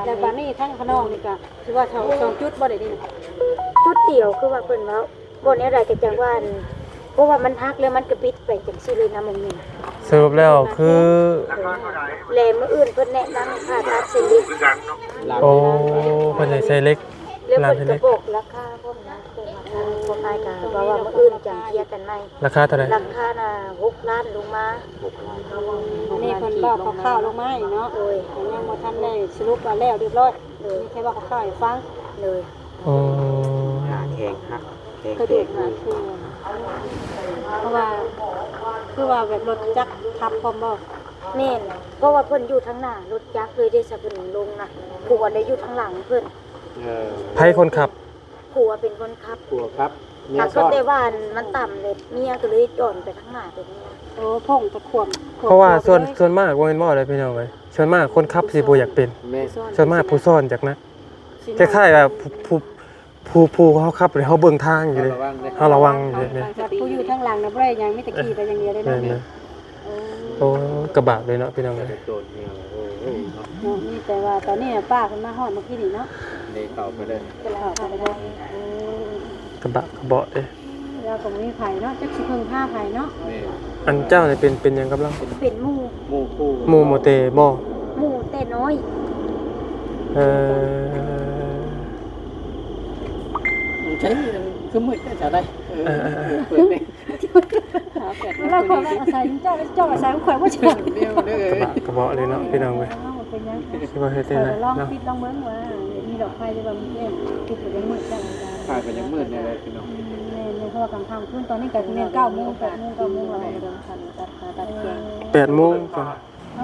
ແລ້ວບາດນີ້ທາງຂະໜອງນີ້ກະ ຄືວ່າສອງ ສອງຈຸດບໍ່ໄດ້ນີ້ ຈຸດດຽວ ຄືວ່າເພິ່ນເວົ້າ ບໍ່ແນວໃດກໍຈັ່ງວ່າ ອັນ ເພາະວ່າມັນຫັກແລ້ວມັນກະບິດໄປຈັ່ງຊີ້ເລີຍນະ ໝ່ອງນີ້. ສະຫຼຸບແລ້ວຄື ແລມື້ອື່ນເພິ່ນແນະນຳຜ່າຕັດເສັ້ນເລັກ. ໂອ້ ເພິ່ນໃຫ້ໃສ່ເຫຼັກ ແລ້ວເພິ່ນກໍບອກລາຄາພ້ອມນະ ພວກອ້າຍກໍເວົ້າວ່າມື້ອື່ນຈັ່ງເຄຍກັນໃໝ່. ລາຄາເທົ່າໃດ? ລາຄານະ ຫົກລ້ານລົງມາ. ອັນນີ້ເພິ່ນເວົ້າຄ່າວໆລົງມາອີກເນາະ. ໂດຍ ຍັງບໍ່ທັນໄດ້ສະຫຼຸບວ່າແລ້ວຮຽບຮ້ອຍ. ໂດຍ ມີແຄ່ເວົ້າຄ່າວໆໃຫ້ຟັງ. ໂດຍ ໂອ້ ໜ້າແຂ້ງຫັກ ແຂ້ງແຕກ ກະດູກຫາຄື ເພາະວ່າ ຄືວ່າແບບລົດຈັກທັບພ້ອມບໍ່? ແມ່ນ ເພາະວ່າເພິ່ນຢູ່ທາງໜ້າລົດຈັກເລີຍເດ້ ສະເພິ່ນລົງນະ ຜົວໄດ້ຢູ່ທາງຫຼັງເພິ່ນ. ເອີ ໃຜຄົນຂັບ? ຜົວເປັນຄົນຂັບ. ຜົວຂັບ ເມຍຊ້ອນ. ແຕ່ວ່າມັນຕ່ຳເລີຍ ເມຍກໍເລີຍຈອນໄປທາງໜ້າຕົວນີ້ນະ. ໂອ້ ພົງຕະຂວມ. ເພາະວ່າສ່ວນ ສ່ວນມາກບໍ່ແມ່ນເວົ້າເດ້ພີ່ນ້ອງເອີຍ ສ່ວນມາກຄົນຂັບຊິບໍ່ຢາກເປັນ. ແມ່ນ ສ່ວນມາກຜູ້ຊ້ອນຈັກນະ ຊິ ຄ້າຍໆວ່າຜູ້ ຜູ້ ຜູ້ ຜູ້ເຮົາຂັບເຮົາເບິ່ງທາງຢູ່ເດ້ ເຮົາລະວັງເດ້ ເຮົາລະວັງຢູ່ເດ້. ຜູ້ຢູ່ທາງຫຼັງນະບໍ່ໄດ້ຫຍັງ ມີແຕ່ຂີ່ໄປຢ່າງດຽວເດ້ເນາະ. ແມ່ນ. ໂອ້ ໂອ້ ກະບາບເລີຍເນາະ ພີ່ນ້ອງເອີຍ. ໂຕເນຍ ໂອ້ຍເນາະ ມີແຕ່ວ່າຕອນນີ້ປ້າເພິ່ນມາຮອດເມື່ອກີ້ນີ້ເນາະ ເດ້ເຂົ້າໄປເລີຍ ເຂົ້າໄປເລີຍ. ໂອ້ ກະບາບກະເບາະເດ້ ລາວກໍບໍ່ມີໃຜເນາະ ຈັກຊິເພິ່ງພາໃຜເນາະ. ແມ່ນ. ອັນເຈົ້ານີ້ເປັນ ເປັນຫຍັງກັບລາວ? ເປັນໝູ່ ໝູ່ຄູ່ ໝູ່ ໝູ່ແຕ່ບໍ່? ໝູ່ແຕ່ນ້ອຍ. ເອີ ໃຊ່ ຄືມືດແຕ່ຊະໄດ. ເອີ ເອີ ເອີ ເອີ ເປີດເດ້. ລາວກໍອາໄສເຈົ້າ ເຈົ້າອາໄສຂອງຂ້ອຍບໍ່ໃຊ່. ກະບາບກະເບາະເລີຍເນາະ ພີ່ນ້ອງເອີຍ. ເອົາ ບໍ່ເປັນຫຍັງ ຊິວ່າເຮັດຈັ່ງໃດເນາະ. ລອງປິດລອງເບິ່ງວ່າມີດອກໄຟຫຼືວ່າມີແຈ້ງ ປິດໄປຍັງມືດ. ໄຟໄປຍັງມືດແນ່ເລີຍພີ່ນ້ອງ. ແມ່ນ ເພາະວ່າກາງຄ່ຳຄືນ ຕອນນີ້ກໍແມ່ນເກົ້າໂມງ ແປດໂມງ ເກົ້າໂມງແລ້ວ. ແປດໂມງກໍ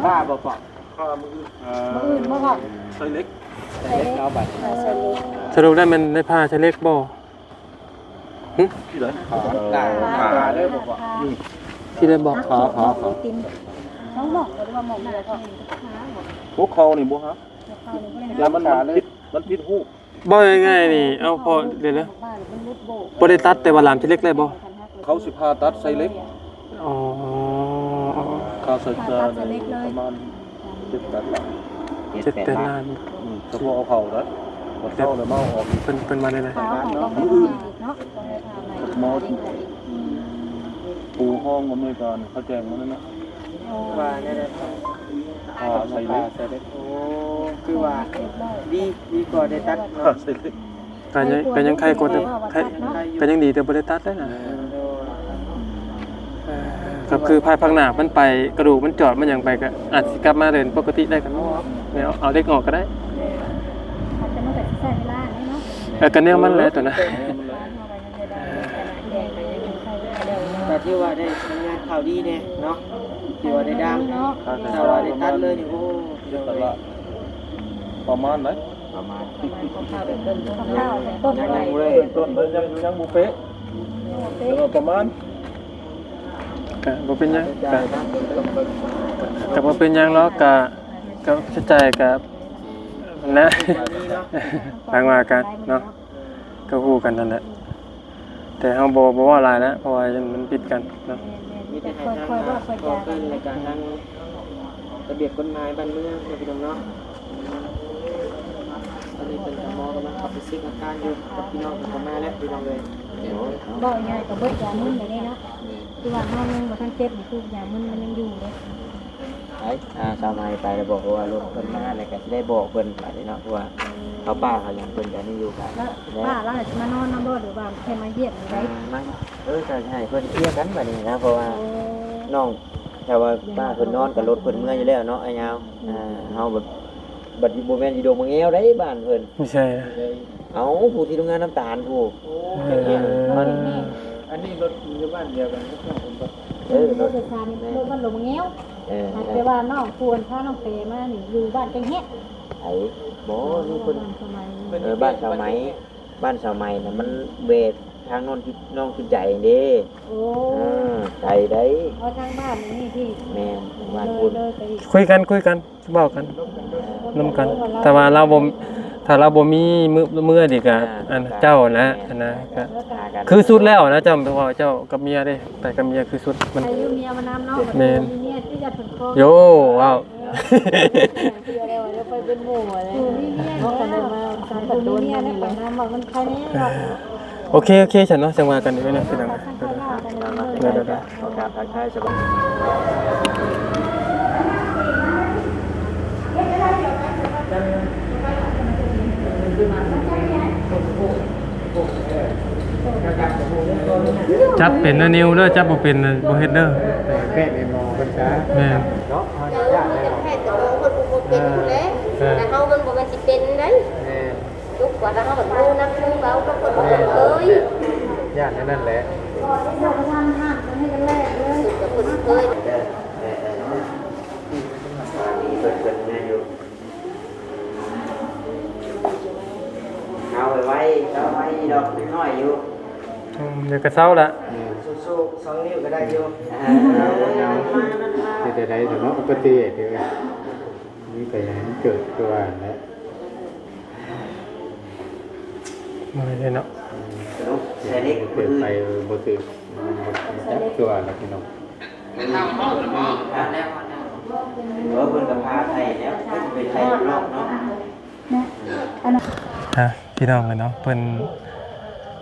ຖ້າບໍ່ປະ ຖ້າມື້ອື່ນ ມື້ອື່ນບໍ່ ໃສ່ເຫຼັກ ໃສ່ເຫຼັກເອົາບັດ ໃສ່ເຫຼັກ. ສະຫຼຸບແລ້ວແມ່ນໄດ້ຜ່າໃສ່ເຫຼັກບໍ່? ຫຶ? ທີ່ໃດ? ຜ່າ ຜ່າເລີຍບໍ່ປະ? ທີ່ໃດບໍ່? ຂໍ ຂໍ ຂໍ ຕິນ ສອງໝ່ອງ ຫຼືວ່າໝ່ອງດຽວກໍ ຫົວເຂົ່ານີ້ບໍ່ຫາ ແລ້ວມັນ ມັນຜິດ ມັນຜິດຮູບ. ເວົ້າງ່າຍໆນີ້ ເອົາ ພໍ ດຽວນະ ບໍ່ໄດ້ຕັດ ແຕ່ວ່າລາມທີ່ເຫຼັກໄດ້ບໍ່? ເຂົາຊິຜ່າຕັດໃສ່ເຫຼັກ. ອໍ ຄ່າໃຊ້ຈ່າຍປະມານເຈັດແປດລ້ານ ເຈັດແປດລ້ານ. ອືມ ສະເພາະເອົາເຂົ້ານະ ບໍ່ເຂົ້າແລ້ວມາເອົາອອກ. ເພິ່ນ ເພິ່ນວ່າແນວໃດ? ມື້ອື່ນ ໝໍ ຜູ້ຮອງອຳນວຍການເຂົາແຈ້ງມາແລ້ວນະ. ວ່າແນວໃດ? ຜ່າໃສ່ເຫຼັກ ໂອ້ ຄືວ່າດີ ດີກວ່າໄດ້ຕັດເນາະ. ກໍຍັງ ກໍຍັງໄຄກວ່າ ໄຄ ກໍຍັງດີແຕ່ບໍ່ໄດ້ຕັດເດ້ນະ. ເອີ ກໍຄືພາຍພາກໜ້າມັນໄປ ກະດູກມັນຈອດ ມັນຫຍັງໄປ ກໍອາດຊິກັບມາເດີນປົກກະຕິໄດ້ກໍ ແນວເອົາເຫຼັກອອກກໍໄດ້. ແຕ່ມັນກໍຊິໃຊ້ເວລາແດ່ເນາະ. ເອີ ກໍແນວມັນແຫຼະຕົວນະ. ກໍຖືວ່າໄດ້ງານຂ່າວດີແດ່ເນາະ ທີ່ວ່າໄດ້ດາມ. ຖ້າວ່າໄດ້ຕັດເລີຍນີ້ ໂອ້ ປະມານໃດ? ປະມານ ເປັນຕົ້ນ ເປັນຕົ້ນ ຍັງບໍ່ໄດ້ ເປັນຕົ້ນ ຍັງ ຍັງບໍ່ເປະ ແຕ່ວ່າປະມານ. ກະບໍ່ເປັນຫຍັງ ກະ ກະບໍ່ເປັນຫຍັງດອກ ກະ ກະໃຊ້ຈ່າຍກະນະ ທາງວ່າກັນເນາະ ກໍຮູ້ກັນນັ້ນແຫຼະ. ແຕ່ເຮົາບໍ່ ບໍ່ເວົ້າຫຼາຍນະ ເພາະວ່າມັນຜິດກັນເນາະ. ມີແຕ່ໃຫ້ທາງພໍ່ເພິ່ນ ແລ້ວກໍທາງລະບຽບກົດໝາຍບ້ານເມືອງເນາະ ພີ່ນ້ອງເນາະ. ຕອນນີ້ເພິ່ນກັບໝໍກຳລັງເຂົ້າໄປເຊັກອາການຢູ່ ກັບພີ່ນ້ອງເພິ່ນກໍມາແລ້ວ ພີ່ນ້ອງເອີຍ. ເວົ້າງ່າຍກໍເບິດຢາມຶນແລ້ວເດ້ເນາະ. ຄືວ່າເຮົາຍັງບໍ່ທັນເຈັບນີ້ ຄືຢາມຶນມັນຍັງຢູ່ເດ້. ໄປ ອ່າ ສາວໃໝ່ໄປແລ້ວບອກ ເພາະວ່າລົດເພິ່ນມາ ແລ້ວກໍຊິໄດ້ບອກເພິ່ນບາດນີ້ເນາະ ເພາະວ່າເຂົາປ້າເຂົາຫຍັງເພິ່ນກໍນີ້ຢູ່ ກໍ ແລ້ວປ້າລາວຊິມານອນນຳບໍ່ ຫຼືວ່າແຄ່ມາຢ້ຽມນີ້ໄດ້? ອ່າ ມາ ເອີ ກໍໃຫ້ເພິ່ນເຄລຍກັນບາດນີ້ນະ ເພາະວ່າ ໂອ້ ນ້ອງ ຖ້າວ່າປ້າເພິ່ນນອນກໍລົດເພິ່ນເມືອຢູ່ແລ້ວເນາະ ອ້າຍຍາວ. ອືມ ອ່າ ເຮົາແບບ ບັດນີ້ບໍ່ແມ່ນຢູ່ດົງມະແງວໃດ໋ ບ້ານເພິ່ນ. ຢູ່ໃສ? ເອົ້າ ຜູ້ທີ່ໂຮງງານນ້ຳຕານພຸ້ນ. ໂອ້ ເອີ ມັນ ອັນນີ້ລົດຢູ່ບ້ານດຽວກັນກັບນ້ອງເພິ່ນບໍ່? ເອີ ລົດໂດຍສານນີ້ ແມ່ນ ລົດບ້ານດົງມະແງວ. ເອີ ແຕ່ວ່ານ້ອງຜູ້ອັນພານ້ອງແປມານີ້ຢູ່ບ້ານແກ້ງແຮະ. ໃຜ? ບໍ່ ນີ້ເພິ່ນ ບ້ານສາວໃໝ່. ເອີ ບ້ານສາວໃໝ່ ບ້ານສາວໃໝ່ນະ ມັນແວ່ທາງນ້ອງ ນ້ອງຈຸດໃຈເດ້. ໂອ້ ເອີ ໄກໄດ໋. ອໍ ທາງບ້ານນີ້ຕິ? ແມ່ນ ບ້ານພຸ້ນ. ໂດຍ ໂດຍ ໄປອີກ ຄຸຍກັນ ຄຸຍກັນ ເວົ້າກັນ ລົມກັນ. ແຕ່ວ່າລາວບໍ່ ຖ້າລາວບໍ່ມີ ເມືອ ເມືອນີ້ກະ ອ່າ ອັນ ເຈົ້າແຫຼະ ອ່າ ອັນນະ ກະ ຄືສຸດແລ້ວນະ. ເຈົ້າ ເວົ້າເຈົ້າກັບເມຍເດ້ ໄປກັບເມຍຄືສຸດ. ມັນ ໃຫ້ຢູ່ເມຍມານຳເນາະ. ແມ່ນ ມີເມຍທີ່ຈະເປັນຄອ ໂຢ ເວົ້າ ເອີ ເພື່ອໄດ້ວ່າໄປເປັນໝູ່ແຫຼະ. ເອີ ມີເມຍແລ້ວ ເພາະຄັນໄດ້ມາສາມປະຕູນີ້ແຫຼະ ໄປນຳວ່າມັນໃຄແນ່ເນາະ. ເອີ ໂອເຄ ໂອເຄ ຊັ້ນເນາະ ຈັ່ງວ່າກັນອີກເນາະ ພີ່ນ້ອງ. ເອີ ເອີ ເອີ ຂໍກາບທັກທາຍສະບາຍ ຈັບເປັນນະນິວເດີ ຈັບບໍ່ເປັນນະ ບໍ່ເຮັດເດີ. ແພດແມ່ນໝໍເພິ່ນຊະ. ແມ່ນເນາະ ເຮົາ ເອີ ຢາກແນ່ນອນ ແພດກັບໝໍເພິ່ນຜູ້ເປັນພຸ້ນແຫຼະ. ເອີ ແຕ່ເຮົາມັນບໍ່ແມ່ນຊິເປັນໄດ໋. ແມ່ນ ທຸກກວ່າ ຖ້າເຮົາບັດຮູ້ນຳຄືເວົ້າກັບຄົນບໍ່ເຄີຍ ຢ້ານແນວນັ້ນແຫຼະ. ເວົ້າກະທັນຫັນ ອັນນີ້ກໍແລກເລີຍ ກັບຄົນບໍ່ເຄີຍ. ເອີ ເອີ ເອີ ວ່າມີເພິ່ນ ເພິ່ນເມືອຢູ່ ເອົາໄວໆ ເອົາໄວດອກ ຍັງນ້ອຍຢູ່. ອືມ ດຽວກໍເຊົາລະ. ເອີ ສູ້ໆ ສອງນິ້ວກໍໄດ້ຢູ່. ເອົາ ເອົາ ເຮັດແນວໃດຊັ້ນເນາະ ອຸບັດຕິເຫດເດ ມີໄປໃຫ້ມັນເກີດຄືວ່ານັ້ນແຫຼະ. ເມື່ອຍເດເນາະ ສະຫຼຸບໃສ່ເດັກ ເກີດໄປບໍ່ຖືກ ບໍ່ຈັກຕົວລະພີ່ນ້ອງ. ເອີ ເພິ່ນກໍພາໄທແລ້ວ ເພິ່ນໄປໄທຢູ່ນອກເນາະ. ອ່າ ພີ່ນ້ອງເອີຍເນາະ ເພິ່ນ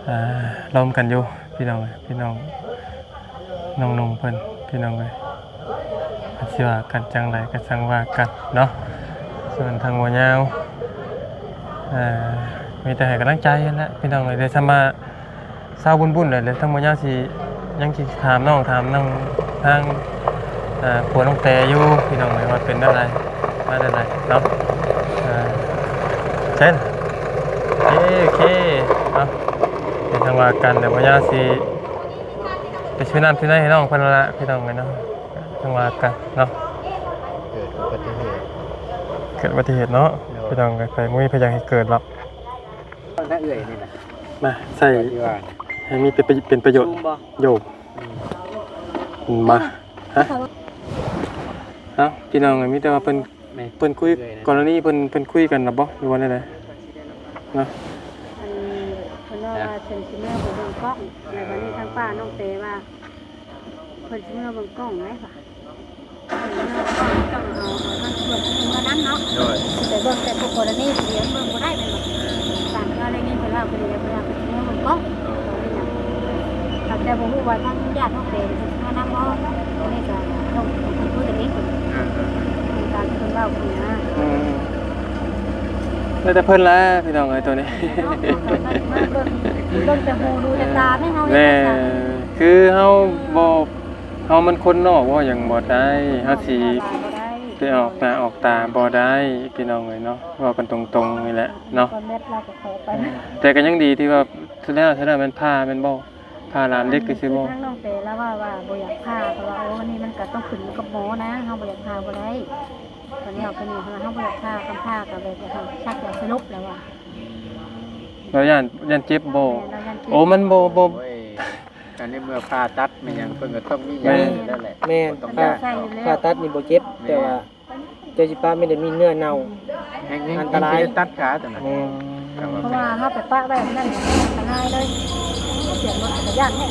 ອ່າ ລົມກັນຢູ່ ພີ່ນ້ອງເອີຍ ພີ່ນ້ອງ ນ້ອງນຸ່ງເພິ່ນ ພີ່ນ້ອງເອີຍ. ເພິ່ນຊິວ່າກັນຈັ່ງໃດກໍຈັ່ງວ່າກັນເນາະ. ສ່ວນທາງບໍ່ຍາວ ເອີ ມີແຕ່ໃຫ້ກຳລັງໃຈຫັ້ນແຫຼະ ພີ່ນ້ອງເອີຍ. ດຽວຊຳວ່າເຊົາບຸນໆ ແລ້ວ ແລ້ວທາງບໍ່ຍາວຊິ ຍັງຊິຖາມນ້ອງ ຖາມນ້ອງທາງ ເອີ ຜົວນ້ອງແຕຢູ່ ພີ່ນ້ອງເອີຍ ວ່າເປັນແນວໃດ ມາແນວໃດເນາະ. ເອີ ເຊັ່ນ ໂອເຄ ໂອເຄ ເນາະ ດຽວຈັ່ງວ່າກັນ. ດຽວບໍ່ຍາວຊິ ໄປຊື້ນ້ຳຊື້ໃນໃຫ້ນ້ອງເພິ່ນລະ ພີ່ນ້ອງເອີຍເນາະ. ຈັ່ງວ່າກັນເນາະ ເກີດອຸບັດຕິເຫດ ເກີດອຸບັດຕິເຫດເນາະ. ໂດຍ ພີ່ນ້ອງເອີຍ ໄປ ບໍ່ມີໃຜຢາກໃຫ້ເກີດດອກ. ເອົາໜ້າເອື້ອຍນີ້ນະ ມາໃສ່ ທີ່ວ່າ ໃຫ້ມີແຕ່ເປັນປະໂຫຍດ. ໂຍມ ອືມ ມາ ຮະ ເອົ້າ ພີ່ນ້ອງເອີຍ ມີແຕ່ວ່າເພິ່ນ ແມ່ນ ເພິ່ນຄຸຍ ເອື້ອຍນະ ກໍລະນີເພິ່ນ ເພິ່ນຄຸຍກັນລະບໍ່ ຫຼືວ່າແນວໃດເນາະ? ອັນ ເພິ່ນວ່າ ວ່າເພິ່ນຊິເມືອເບິ່ງກ້ອງ ແລ້ວບັດນີ້ທາງປ້ານ້ອງແຕວ່າ ເພິ່ນຊິເມືອເບິ່ງກ້ອງໄດ໋ວ່າ ເພິ່ນຊິເມືອເບິ່ງກ້ອງ ຕ້ອງເອົາ ເອົາທັງເພິ່ນເມືອນຳເນາະ. ໂດຍ ຊິໄປເບິ່ງແຕ່ຄູ່ກໍລະນີຜູ້ດຽວ ເບິ່ງບໍ່ໄດ້ແມ່ນບໍ່? ຕາມທີ່ວ່າໄດ້ຍິນເພິ່ນເວົ້າ ເພິ່ນວ່າເພິ່ນຊິເມືອເບິ່ງກ້ອງ. ໂດຍ ແຕ່ບໍ່ຮູ້ວ່າທາງຍາດນ້ອງແຕເພິ່ນຊິເມືອນຳບໍ່? ອັນນີ້ກໍຕ້ອງເພິ່ນຄຸຍກັນເອງ ເພິ່ນ ອ່າ ຕາມທີ່ເພິ່ນເວົ້າກັນນະ. ອືມ ແລ້ວແຕ່ເພິ່ນລະ ພີ່ນ້ອງເອີຍ ໂຕນີ້ ເນາະ ເບິ່ງ ເບິ່ງແຕ່ຫູດູແຕ່ຕາແມ່ນເຮົາ. ແມ່ນ ຄືເຮົາບໍ່ ເຮົາມັນຄົນນອກ ເວົ້າຫຍັງບໍ່ໄດ້ ເຮົາຊິໄປອອກໜ້າອອກຕາບໍ່ໄດ້ ພີ່ນ້ອງເອີຍເນາະ ເວົ້າກັນຕົງໆນີ້ແຫຼະເນາະ. ແຕ່ກໍຍັງດີທີ່ວ່າ ສຸດແລ້ວ ສຸດແລ້ວແມ່ນຜ່າແມ່ນບໍ່? ຜ່າລາມເດັກຊື່ໆບໍ່? ທາງນ້ອງແຕລາວວ່າ ວ່າບໍ່ຢາກຜ່າ ເພາະວ່າ ໂອ້ ອັນນີ້ມັນກໍຕ້ອງຂຶ້ນຢູ່ກັບໝໍນະ ເຮົາບໍ່ຢາກຜ່າບໍ່ໄດ້. ຕອນນີ້ເຮົາໄປນີ້ ເຮົາບໍ່ຢາກຜ່າ ຄັນຜ່າກໍແບບວ່າເຮົາຊັກຢາສະລົບແລ້ວວ່າ ລາວຢ້ານ ຢ້ານເຈັບບໍ່? ແມ່ນ ລາວຢ້ານເຈັບ. ໂອ້ ມັນບໍ່ ບໍ່ ໂອ້ຍ ອັນນີ້ເມື່ອຜ່າຕັດແມ່ນຫຍັງ ເພິ່ນກໍຕ້ອງມີຢາຢູ່ແລ້ວແຫຼະ. ແມ່ນ ບໍ່ຕ້ອງຢ້ານ ຜ່າຕັດນີ້ບໍ່ເຈັບ ແມ່ນ ແຕ່ວ່າເຈົ້າຊິປະໄວ້ແລ້ວມີເນື້ອເນົ່າ ແມ່ນ ອັນຕະລາຍ ແມ່ນ ຕັດຂາຕົວນັ້ນ. ແມ່ນ ເພາະວ່າເຮົາໄປປະໄວ້ນັ້ນ ອັນຕະລາຍເລີຍ ສຽງລົດຈັກກະຍານແທ້.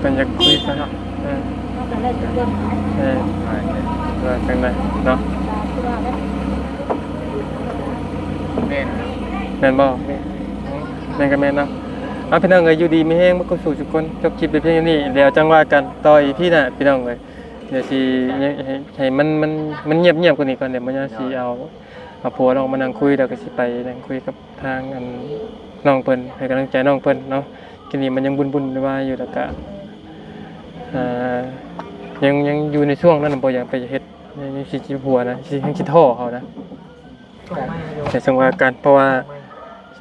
ເພິ່ນຢາກຄຸຍກັນເນາະ. ເອີ ເຮົາກໍເລີຍຈະເບິ່ງ ເອີ ວ່າຈັ່ງໃດເນາະ. ແມ່ນ ແມ່ນບໍ່? ແມ່ນ ອືມ ແມ່ນກໍແມ່ນເນາະ. ເອົາ ພີ່ນ້ອງເອີຍ ຢູ່ດີມີແຮງເບິດສູ່ສູ່ທຸກຄົນ. ຈົບຄລິບໄປພຽງເທົ່ານີ້ ແລ້ວຈັ່ງວ່າກັນຕໍ່ອີພີໜ້າ ພີ່ນ້ອງເອີຍ. ດຽວຊິໃຫ້ ໃຫ້ ໃຫ້ມັນ ມັນ ມັນງຽບໆກວ່ານີ້ກ່ອນ ດຽວມື້ໜ້າຊິເອົາ ເອົາຜົວນ້ອງມານັ່ງຄຸຍ ແລ້ວກໍຊິໄປນັ່ງຄຸຍກັບທາງອັນນ້ອງເພິ່ນ ໃຫ້ກຳລັງໃຈນ້ອງເພິ່ນເນາະ. ທີນີ້ມັນຍັງວຸ່ນໆວາຍຢູ່ ແລ້ວກະ ອ່າ ຍັງ ຍັງຢູ່ໃນຊ່ວງນັ້ນ ບໍ່ຢາກໄປເຮັດ ຍັງ ຍັງຊິເຈັບຫົວນະ ຊິ ຍັງຊິທໍ້ເຂົານະ. ແຕ່ຈັ່ງວ່າກັນ ເພາະວ່າ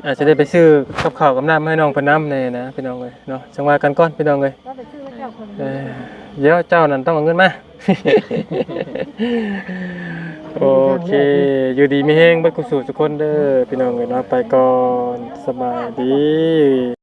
ອາດຈະໄດ້ໄປຊື້ກັບເຂົ້າກັບນ້ຳໃຫ້ນ້ອງເພິ່ນນຳແດ່ນະ ພີ່ນ້ອງເອີຍເນາະ. ຈັ່ງວ່າກັນກ່ອນ ພີ່ນ້ອງເອີຍ. ເອີ ດຽວເຈົ້ານັ້ນຕ້ອງເອົາເງິນມາ. ໂອເຄ ຢູ່ດີມີແຮງເບິດຄູ່ສູ່ທຸກຄົນເດີ ພີ່ນ້ອງເອີຍເນາະ. ໄປກ່ອນ ສະບາຍດີ.